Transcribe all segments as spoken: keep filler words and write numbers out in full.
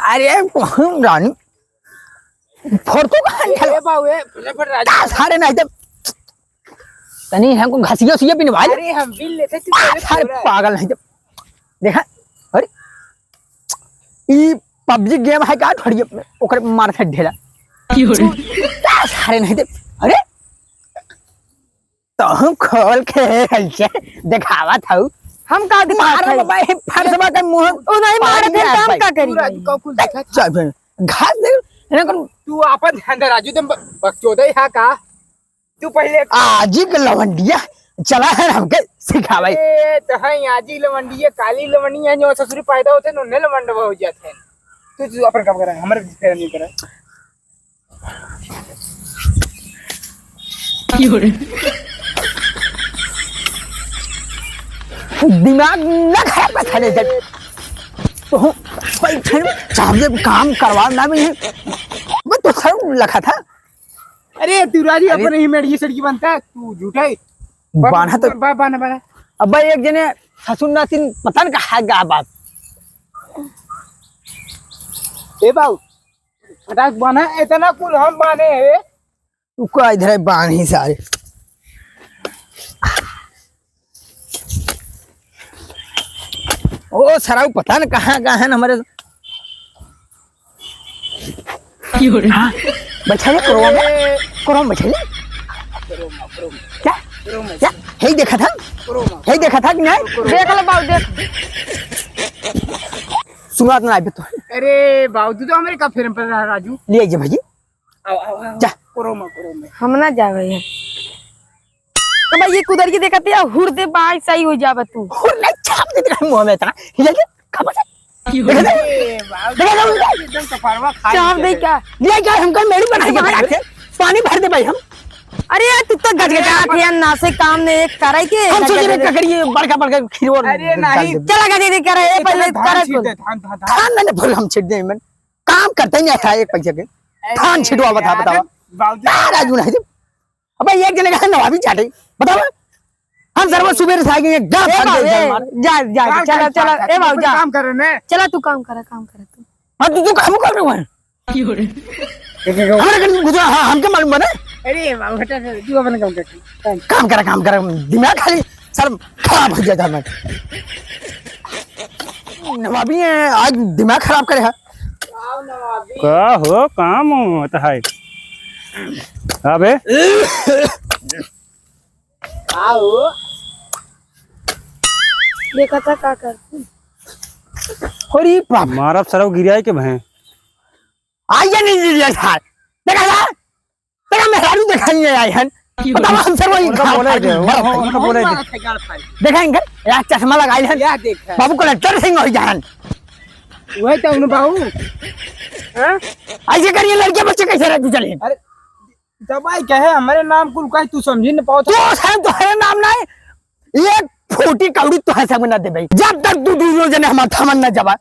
अरे, हम रानी, फोड़ तो कहाँ ए, निकल-, ए बाबू, ए, फटाफट राजू। ता सारे नहीं तो, तनी हमको घसिया उसिया पिनवा ले। अरे, हम बिल लेते, तू ता पहले सारे फोड़ा। पागल नहीं तो, देखा, अरे, ई PUBG game है का, थोड़ी ओकर मार से ढेला। क्यों रे? ता सारे नहीं तो, अरे, तो हम खोल के ऐसे देखावत हऊ। हम का देखावत मारो हई? बाबा, ये फरसवा के मुंह उ नहीं मारत पानी है, आ हम भाई। का करी तू राजू भाई? का कुल चल, देखत चल, फिर घास दे, इन्हें कौन तू आपन ध्यान दे राजू, तुम ब-, बकचोदे हा का? तू पहले आजी के लवंडिया चला है हमके सिखावे। ए, तो है आजी लवंडिया, काली लवंडिया, जो ससुरी पैदा होते हैं, उन्हें लवंडवा हो जाते हैं। तू, तू अपन काम करा, हमारे फेर नहीं करा। दिमाग ना खराब कर साले जब। तो हम पैसे चाहे काम करवा ना भी है। वो तो सर लखा था। अरे तू राजी अरे। अपने ही मेड़ ये सड़की बनता है, तू झूठा है। बांधा तो बा-, बांधा, बांधा। अब भाई एक जने ससुर नातिन पता न कहाँ गा बाप। ए बाऊ, फटाक बांधा, इतना कुल हम बांधे हैं। तू का इधर है बांध ही सारे। ओ सराऊ पता न कहाँ कहाँ है न हमारे। हाँ, बैठा ले कोरवा में। कोरवा में बैठा ले। क्या? क्या? यही देखा था? यही देखा था कि नहीं? देख ले बाऊ, देख। सुनात ना आइबे तो। अरे बाऊ, तू तो हमारे का फेरम पर रहा राजू। ले आइए भाई। आओ, आओ, आओ। जा। कोरो में, कोरो में। हम ना जावे हैं। अब ये कुदर की देखत है, हुर दे बाई सही हो जाबा तू। हुर नहीं छाप दे तेरा मुंह में इतना। हिला के, खबर से। देखा था? ए, बाऊ, देखा था? एकदम कपारवा खा चाप दे क्या? ले क्या हमको मेरी बनाई के अरे। बैठे? पानी भर दे भाई हम। अरे यार, तू तो गजगजा थे यार, ना से काम ने एक करे के हम सोच रहे गजगजा। का करिए, बड़का बड़का खीर और अरे डाल नहीं। दे। चला गजगजा करे, ए, इतना पहले धान करे छीट कुल। दे, धान, धान, धान। धान मैंने बोल हम छीट दे, मैं काम करते ही नहीं था एक पैसे के। अरे धान छिटवा बता, यार, बतावा। बाबूजी। का राजू नहीं? अबे एक जने का नवाबी चाटे, बतावा। हम सर्व सुबेरे से आगे गाँव ए भाग बाबू, गए ए, मार। जा, जा, जा, काम चला, कर, चला, काम ए कर, बाबू, जा। काम कर रहे हैं। चला, तू काम करा, काम करा तू। हाँ, तू, तू काम कर रहे हो। क्यों रे? हमारे घर में घुसा, हाँ, हमके मालूम बने। अरे बाबू, हटा, हटा, तू अपना काम कर, काम। काम करा, काम करा, दिमाग खाली सर खराब हो जाता है। नवाबी है, आज दिमाग खराब करे है। का हो, काम होता है? अबे। आओ। देखा था का कर। अरे बाप। मारब सरव गिरियाई के भैं। आइए नहीं गिरिया था। देखा था? तेरा मेहरारू दिखाई नहीं आए हैं। बताओ हमसे वही उनका बोले दे, उनका बोले दे। देखा इनका, यार चश्मा लगाई है। क्या देखा? बाबू कलेक्टर सिंह हो जान। वही तो उन बाबू। हाँ? ऐसे करिए लड़के बच्चे कैसे रहते चले? अरे, दबाई कहे, हमारे नाम कुल कहे, तू समझी न पाओ तो। तो है, तो है नाम नहीं। एक फूटी कौड़ी तो है सब ना दे भाई। जब तक तू दूनो जने हमार थामन ना जबा।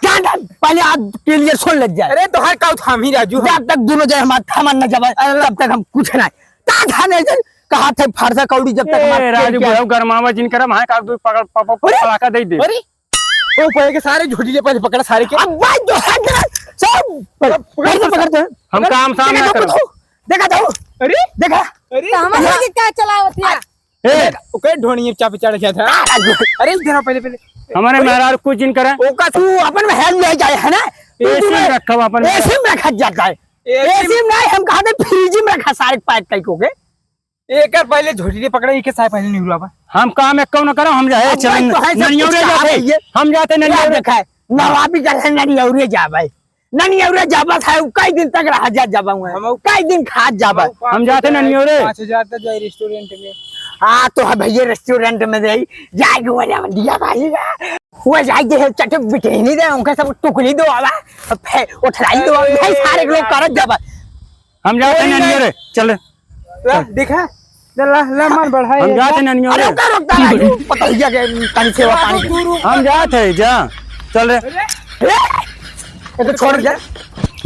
क्या था? पहले आज के लिए सुन ले जाए। अरे तोहार का उठाम ही राजू हम। जब तक दूनो जने हमार थामन न जबा, तब तक हम कुछ ना। ता थाने जन कहा थे फरसा कौड़ी जब तक ए, हमार राजू के बुढ़ऊ गरमावा जिन करा, वहाँ का दू पकड़, प-, प-, अरे! पड़ाका दे दे। अरे! ओ पहले के सारे झूठी ले पहले पकड़ सारे के। अब भाई जो है ना, सब पकड़, पकड़, पकड़, पकड़। हम देखा, काम साम देखा ना तो करो। देखा जाओ। अरे! देखा। अरे! तो हमारे के क्या चलावत है? ए! ओके ढोनिये चापे चढ़ गया था। अरे इधर आ पहले, पहले। हमारे अरे! मेहरारू कुछ जिन करे। ओका तू अपन में हेल ले जाए है ना? तू AC में तुम्हें रखा हुआ अपन में। AC में रखा जाता है। AC में AC में नहीं, हम कहा थे फ्रिज में रखा सारे पैक कई को के। एकर पहले झोटी रे पकड़े, इके सारे पहले नहीं हुआ बा। हम काम एक कौन करो, हम जाए हम चलन तो है सब ननियौरे कुछ जाते। कहा है ये। हम जाते ननियौरे। देखा है, नवाबी का है ननियौरे जा भाई। ननियौरे जाबा था, उ कई दिन तक रहा जा जाबा हुआ। हम कई दिन खात जाबा। हम जाते ननियौरे। पाँच हजार तक जाए रेस्टोरेंट में। हाँ, तो है भैया रेस्टोरेंट में जाई, जाए के वजह दिया भाई ना। वो जाए जे चट बिटेनी दे, उनका सब टुकड़ी दो आवा, फे-, उठलाई दो, अरे भाई सारे लोग यार। करत जाबा। हम जाते कोई ननियौरे, नहीं। चल। ला, देखा? ला, ला, ला, मान बढ़ाए हम एक जाते बार। ननियौरे। अरे, रुकता, रुकता, राजू, पता ही है कि तनी सेवा पानी। तू रुक। हम जात है, जा। चल रे। अरे। ए, ये तो छोड़ दे।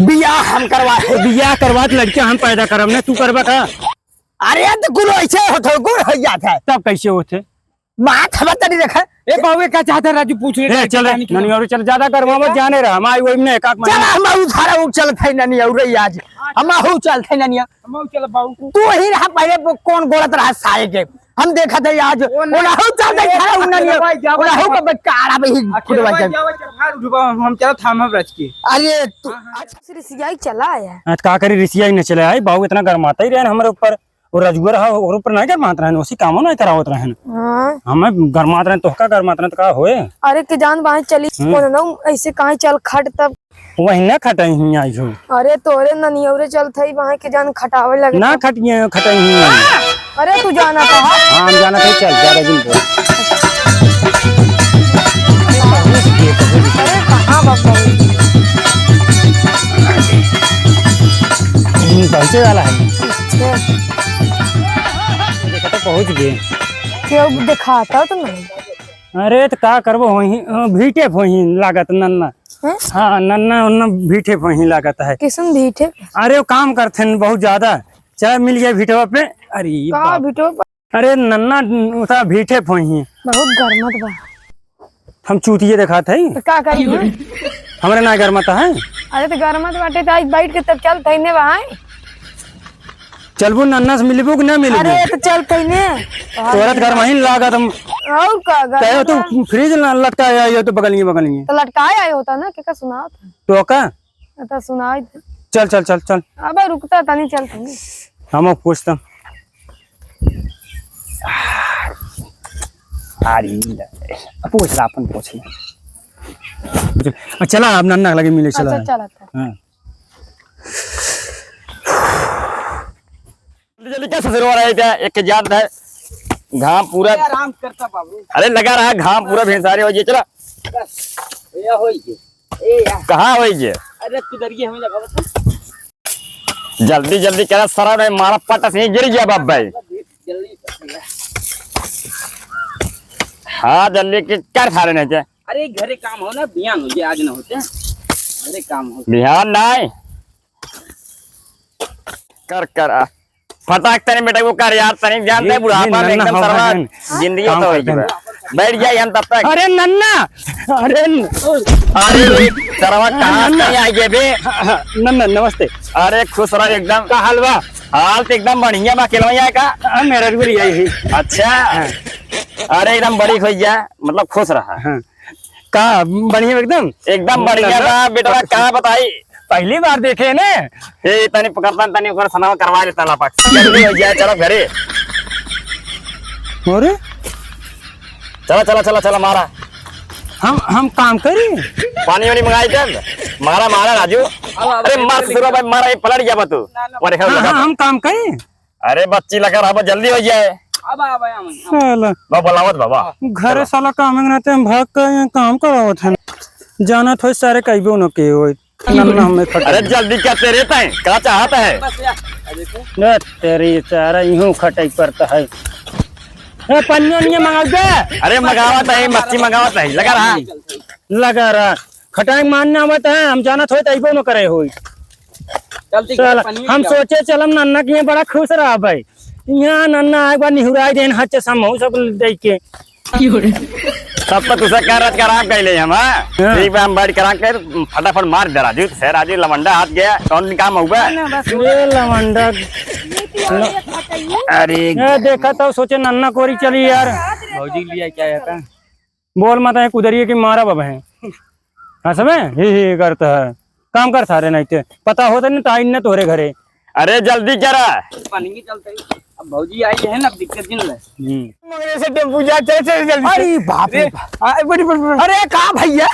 बियाह हम करवा है। बियाह करवा त लड़कियां हम पैदा करब ने, तू करबा का? अरे, तो कुल ऐसे होत हो, गुण हो जात है। तब कैसे होत है? मार थबा तनी रखा। ए, बाबू, का चाहता है राजू, पूछ ले, ए, चल रे, ननी और चल, ज्यादा गरमावत जाने रहा, हम आई वही में एक आंख चल, मार। हम आऊ थारा ऊ चलत है ननी और आज। हम आऊ चलत है ननी। हम आऊ चल बाबू। तू ही रहा पहले, वो कौन गोलत रहा साए के। हम देखत है आज, ओ ना। ओनाहू चलत है, ए, थारा ऊ ननी, अखिलवा, जाओ, ओनाहू जाओ। का बेकार अब ही अखिलवा, फुटवा जाओ, चल, फाड़ उठबा, हम चलत हम, हम रच के। अरे, तू, हाँ, हाँ। अच्छा। रिसियाई चला आया। आज का करी, रिसियाई न चले आई, बाबू इतना गरमाता ही रहे हमरे ऊपर। वो रजुआ रहा, ओकरे ऊपर नहीं गरमात रहन, ओसी कामो नहीं करावत रहन। हाँ। हमें गरमात रहन, तोहका गरमात रहन, तो का होए? अरे के जान बाहें चली, हम्म। कौन ना ऐसे कहाँ चल खट तब। वही ना खटाई ही आई हो। अरे तोरे ननियौरे चलत हई, बाहें के जान खटावे लगे ना तो। खटिए, खटाई ही आई। अरे तू जाना कहा? हाँ, हम जाना था, चल, ज्यादा दिन बोल। अरे कहाँ बाबा? हम्म, पहुँचे वाला है। अच्छा। देखा तो पहुँच गए। क्यों देखाता तो नहीं? अरे तो का करबो, वहीं, अ, भीटे वहीं लागत नन्ना। हैं? हाँ, नन्ना उन्ना भीटे वहीं लागत है। किसन भीटे? अरे वो काम करते हैं बहुत ज्यादा, चाहे मिल गया भीटवा पे। अरे का बाप। भीटवा पे? अरे नन्ना उता भीटे वहीं। बहुत गरमत बा। हम चूतिए देखात है। तो का करी? हमरे ना गरमत है। अरे तो गरमत बाटे तो आज बैठ के तब चल थई ने भाई। चलबू नन्ना से मिलबू कि ना मिलबू? अरे तो चल थई ने। तोरत घर वहीं लागत हम। और का कहे गरमत तू बा। फ्रिज ना लटकाए आयो तो बगलिए बगलिए। तो लटकाए आयो होता ना, के का सुनावत है? तो का? तो सुनाई दे। चल, चल, चल, चल। अबे रुकता तनी चल थई ने। हम अब पूछता। अरे, पूछ ला, अपन पूछ ला। अच्छा, चला, अब नन्ना के लगे मिले, चला। अच्छा, चला, चला। हाँ। जल्दी, जल्दी, क्या ससुर हो रहा है, क्या? एक के जान है, घाम पूरा। आराम करता बाबू। अरे, लगा रहा, घाम पूरा भेंसारे हो गया, चला। बस, ये हो गया। ए यार। कहाँ होई जे? अरे तू डरिए हमें लगा बता। जल्दी जल्दी करा सारा, नहीं मारा पट से गिर गया बाप भाई। जल्दी कर यार। हाँ जल्दी के कर सारे नहीं जे। अरे घरे काम हो ना, बिहान हो जे, आज ना होते। घरे काम हो। बिहान नहीं। कर कर आ। फटाक तनी बेटा वो कर यार, तनी जानते ये, बुढ़ापा ये में नन्ना एकदम हवा सरवा है। जिंदगी काम तो करते हैं। बैठ जाए हम तब तक। अरे नन्ना, अरे न- अरे सरवा कहाँ नन्ना। नहीं आए बे? हाँ, हाँ, नन्ना नमस्ते। अरे खुश रह एकदम। का हाल बा? हाल तो एकदम बढ़िया बा, केलवा आए का? हाँ, मेरा भी यही है। अच्छा। हाँ। अरे एकदम बड़ी हो गया, मतलब खुश रहा। हाँ। का बढ़िया एकदम? एकदम बढ़िया बा, बेटवा, का बताई? पहली बार देखे ने। ए, तनी पकड़ता, तनी ओकर सनावा करवा देता लापक। जल्दी हो जाए, चलो घरे। अरे? चला, चला, चला, चला, मारा। हम, हम काम करी? पानी वानी मंगाई जब। मारा, मारा, राजू। अरे, मार, ससुरा भाई, मारा, ये पलट गया बा तू। ना, ना। अरे, हाँ, लगा। हाँ, हम काम करी? अरे बच्ची लगा रहा, जल्दी हो जाए। अब आ, अब आ, अब आ। साला। बा, बुलावत बाबा। घरे चलो। साला काम में रहते हैं, भाग के यहाँ काम करावत है। जाना थोड़ी सारे कइबो न के होई। नन्ना हमें खटे। अरे जल्दी क्या तेरे तय, का चाहत है? बस यार, अरे देखो। न तेरी सारा यूं खटाई पड़ता है। ए, पन्नी ओन्नी मंगाओ दे। अरे मंगावत है, मच्छी मंगावत है, लगा रहा। लगा रहा। खटाई मारने आवत है, हम जाना थोड़ी तइबो न करे होई। चल, ठीक है, साला, पनीर हम खिलाओ। सोचे चलम नन्ना के यहाँ बड़ा खुश रहा भाई। यहाँ नन्ना एक बार निहुराई देन हच्चे समूह सब दे के। तब तो तुझे कर रच के आराम कर ले हम, हाँ? हाँ। ठीक बा, हम बैठ के आराम कर, फटाफट मार दे राजू, से राजू लवंडा हाथ गया, कौन दिन काम हुआ? ना, बस। ये लवंडा। अरे। ये देखा तो सोचे नन्ना कोरी चली यार। भौजी लिया क्या है का? बोल मत है कुदरिए की मारा बब है। हंसबे? ही ही करता है। काम कर सारे नहीं ते। पता होता नहीं तो आई न तोहरे घरे। अरे जल्दी करा। पानी की चलते ही। अब भौजी आई है ना, दिक्कत दिन ले। हम्म। मगर ऐसे टेम्पू जा, चल, चल, जल्दी से। अरे बाप रे अरे, बाप। आ, बड़ी, बड़ी, बड़ी। अरे का भैया?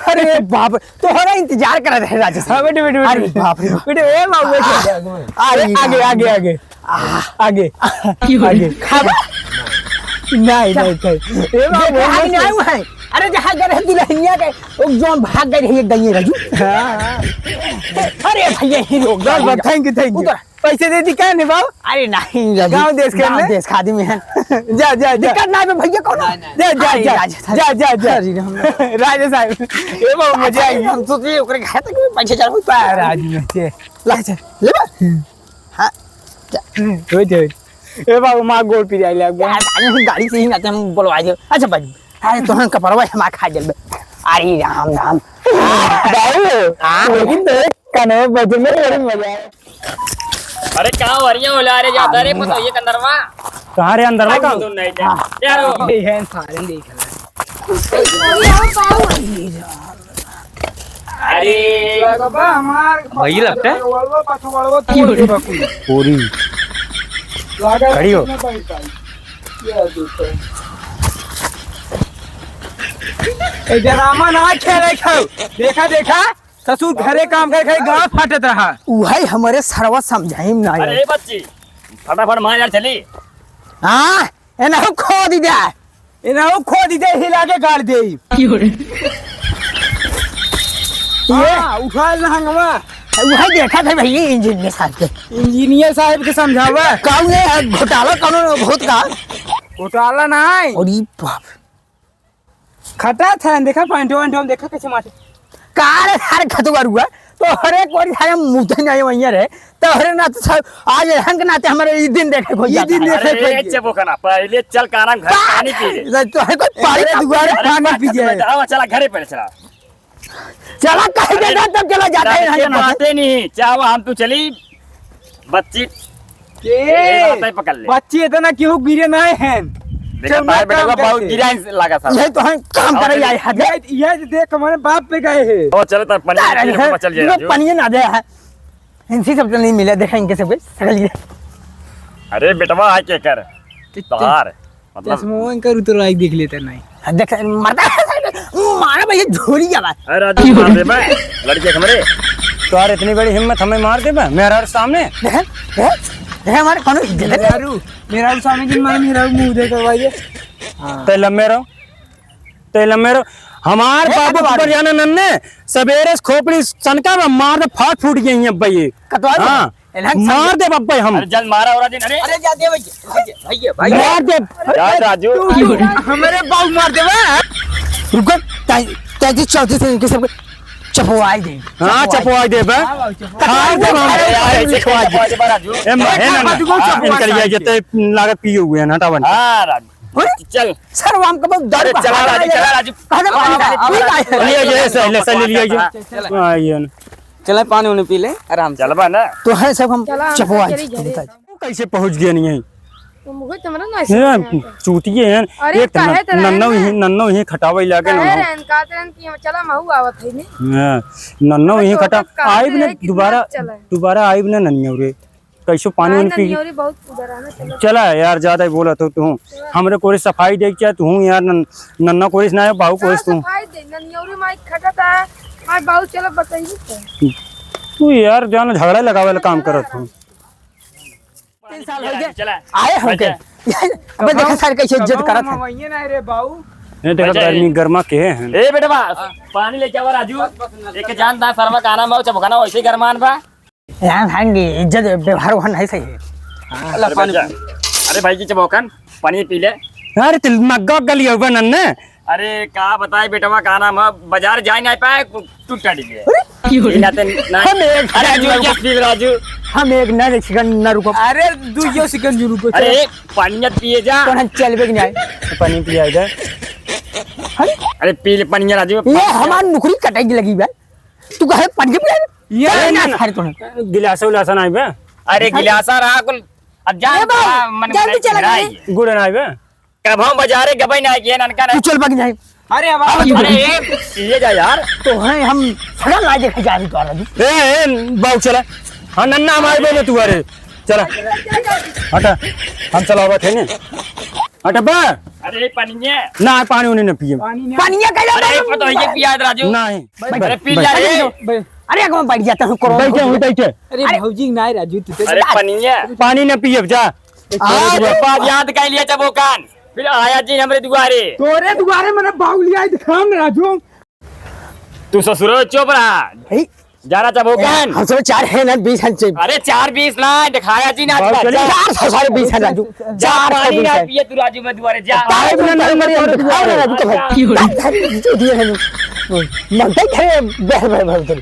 अरे बाप, तोहरा इंतजार कर रहे राजेश। हाँ, बैठो, बैठो, बैठो। अरे बाप रे बाप। बैठो, ए बाबू, बैठो। अरे आगे, आगे, आगे। आह, आगे। आगे। खाबा? नहीं, नहीं, नहीं। ए बाबू, देखे हाथ में आऊ है। अरे, जहाँ गए रहे दुल्हनिया के, वो जौन भाग गए रहे, एक दइये राजू। हाँ, हाँ। अरे भैया, ही रोक बस, बस, दिया। Thank you, thank you। उधर। पैसे दे दी क्या नहीं बाबू? अरे नहीं राजू। गाँव देश के गाँव में? देश के आदमी है। जा, जा, जा। दिक्कत ना है भैया, कौनो? नहीं, नहीं। जा, जा, अरे जा। राजेश साहब। जा, जा, जा। अरे राम राम। राजेश साहब, ए बाबू, मजा आई। अरे, हम सोचे ओकरे घर तक भी पैसे चढ़ाऊ। पा राजू में से। ला, चल, ले बा। हाँ। जा। हम्म, हो जाए। ए बाबू, माँ गोड़ पिराई ले, अब यार, अरे, हम गाड़ी से ही ना, हम बोलवा दे। अच्छा, बाबू, अरे, तोहन कपड़वा हमार खा जलबे। अरे, राम, राम। बाबू, हाँ? लेकिन देख, कनवा बजने में बड़ी मजा आए। अरे, का हो, अरे, ये होला, अरे, जाता रे, अरे, पता ये कंदरवा। कहाँ रे अंदरवा का? सुन नहीं जा। हाँ। यार, वो ये है, सारे देख रहे। अरे। बाबा, हमार भैया लगता है? पछवाड़वा, पछवाड़वा तोड़ दे बकुल। पूरी। लागत खड़ी हो। ना बैठा। ये देखो। ए, ड्रामा ना खेले खाओ। देखा, देखा, ससुर घरे काम करे, खाली गाँव फाटत रहा। उहै हमरे सरवा समझाइम ना अरे यार। बच्ची, फटाफट मार यार चली। हाँ, एनहु खोद दे। एनहु खोद दे, हिला के गाड़ दे। की हो रे? ये हाँ, उठा लहंगवा। उहै देखा था भैया इंजीनियर साहब के। इंजीनियर साहब के समझावा। काऊ ये घोटाला कौनो बहुत का? घोटाला नहीं। अरे बाप। खटा था, देखा पैंटवा वैंटवा में, देखा कैसे मारे। का रे सारे खतुआ रुआ? तोहरे कोई सारे मुँह नहीं वहीं रे। तोहरे ना तो सब आज एहन के नाते हमारे ई दिन देखे को ई जाता दिन है। देखे अरे, को ए, चबो खाना, पहले चल काना घर पानी पी ले। तो है कोई पानी अरे, दुआरे अरे, पानी पी जाए। आवा, चला घरे पहले चला। चला कह दे अरे, तब चला जाता है, अरे, यहाँ के जाना है। बातें नहीं, चाहो हम तू चली, बच्ची। के? ए, बातें पकड़ ले। बच्ची इतना क्यों गिरे ना है? देखा, चल, तार मैं बेटा काम का बहुत करते। गिरा है, लगा सा। ये तो हम काम करे आए हैं। ये, ये देख, हमारे बाप पे गए हैं। ओ, चलो, तार पनिया तारा पी ले, है, पापा चल जाए, जो। पनिया ना दे है। इनसे सब तो नहीं मिला, देखा इनके सब कुछ, सकल ये। अरे, बेटवा, आए के कर? ते-, ते-, तोहार। मतलब चश्मवा इनकर उतरवाई देख लेता नहीं। हाँ, देख, मरता है, मारा भैया, झोली क्या बात? अरे राजू, मार दे बे, लड़के हमरे। तोहार इतनी बड़ी हिम्मत, हमें मार दे बे, मेहरारू सामने? देख, देख, देख, हमारे कौनो इज्जत है? मेहरारू, मेहरारू सामने जिन मारे, मेहरारू मुंह दे करवाइए। हाँ। ते लम्बे रहो, ते लम्बे रहो। हमार ए, बाबू कटवा ऊपर दे। जाना नन्ने, सबेरे से खोपड़ी सनका बा, मार दे, फाट फूट गई है अब ये। कटवा दे। हाँ। एलहन मार दे बब्बे हम। अरे जल्द मारा हो राजन, अरे। अरे जा दे भैया, भैया, भैया, भैया। मार दे। जा राजू। तू, तू, हमरे बाऊ मार देबे। रुको, ताई, ताई जी चौधरी से इनके सबके चपवाई दे। हाँ, चपवाई। चपवाई दे बे। हाँ, बाऊ, चपवाई। हाँ, दे बे। अरे, अरे, ऐसे चपवाई दे। चपवाई दे बे, राजू। ए, म-, ए, ना, ना। बाजू को चपवाई इनकर ये, दे। ये तो लागत पिए हुए हैं, हटावन। हाँ, राजू। अरे, चल। सर, वो हमको बहुत डर अरे, चला लगा राजू, है। चला राजू। कहाँ से पानी डाले? पी लाए। ये, ये, सर, ले, सर, ले लिया ये। चला। हाँ, ये ना। चला, पानी उनी पी ले, आराम से। चलबा ना? तो है सब हम चला, हम चपवा सब चली घरे। तू कैसे पहुँच गया नहीं है? तुम मुझे तुम्हारा ना ये समझ आता। चूतिए हैं। अरे, एक तो काहे न-, तरह नन्नो है? ही, नन्नो ही खटावे लागे काहे ना। रहन, कहते रहन कि हम चला, महू आवत है ने। हाँ, नन्नो अरे, ही तो खटा-, का कहते आइब ने हैं कि दोबारा, मत चला। दोबारा आइब ने नन्नियो रे। कैसो पानी ना, उनी ना, पी। नियोरी बहुत उधर है ना, चलो। चला यार, ज्यादा ही बोला तो तू। चलो। हमरे कोरे सफाई देख क्या तू यार, नन-, नन्ना कोरिस ना है, बाहू हाँ, कोरिस तू। सफाई दे, ना, नियोरी माई खटा था, माई बाहू चलो बताइए तो। तू यार जान झगड़ा लगावे वाला काम करत हूँ। तीन साल हो गए। चला। आए हो गए। अच्छा। अबे देखा सर कैसे इज्जत करत है। वही ना रे बाऊ। ये देखा अच्छा, गर्मी गर्मा के हैं। ए बेटवा, पानी लेके आवा राजू। एक जान दा सरवा का नाम बाऊ चबखाना वैसे ही गरमान बा। यहाँ भांगी इज्जत व्यवहार वहाँ नहीं सही है। हाँ, अरे पानी बच्चा, पी। अरे भाई जी, चबोकन, पानी पी ले। अरे, तिल मग्गा गली होगा नन्ने। अरे, का बताए बेटवा, का नाम है, बाजार जाए नहीं पाए, टूट टाट गए। अरे, ये नाते ना, हम एक अरे, राजू, राजू, क्या पी राजू? हम एक ना, एक सेकंड ना रुको। अरे, दू यो सेकंड जो रुको, अरे, चल। एक पानी पिए जा। तो हम चलबे कि नहीं? पानी पिया जा। अरे, अरे, पी ले पानी राजू। ये हमार नौकरी कटाई लगी बे। तू कहे पंजाब गए? ये अरे ना, ना, ना। सारे तो है। गिलासा उलासा ना आइबे? अरे अरे। गिलासा रहा कुल। अब जा, ए बाबा, जा, मन जल्दी में चला घिराई। गए। गुड़ ना आइबे? कब हम बाजारे गबई ना किए ननका तू ना। चल बग जाए। अरे अब अरे, अरे, ये, ये जा यार। तो है हम सगल ला देखे जा रही तो आ रही। ए, ए, बाऊ चला। हाँ, नन्ना हमारे बोले तू अरे। चला। हटा। हम चलावत है ने। हटा बा। अरे, पानी है। ना, पानी उन्हें ना पिए। पानी नहीं। पानी ये कैला अरे, बाबू? पता है, ये पिया है, राजू। नहीं। अरे, पी जा रे। अरे, एक बार बैठ जाता हूँ, कोरोना बैठे हो हूँ, जाए। बैठे। अरे, अरे। भौजी, नहीं, राजू, तू तो अरे, बता। पानी है। पानी ना पिए, जा। आज बात याद कर लिया जब वो कान। फिर आया जी हमरे दुआरे। तोरे दुआरे मैंने बाहुली आई दिखाम, राजू। तू ससुरो चुप रहा। हे। जा रहा चबोकन। हम सब चार हैं ना, बीस हैं चुप। अरे चार बीस ना, दिखाया जी ना बाबू आज चली। बात। चार सौ साढ़े बीस है राजू। जा चार सौ पानी बीस ना है। पिए तू राजू में दुआरे जा। पाइप ना, ना, ना, ना, ना, ना, राजू तो भाई। की हो रहा है? जो दिए हैं। मरते थे, बह, बह, बह, बह।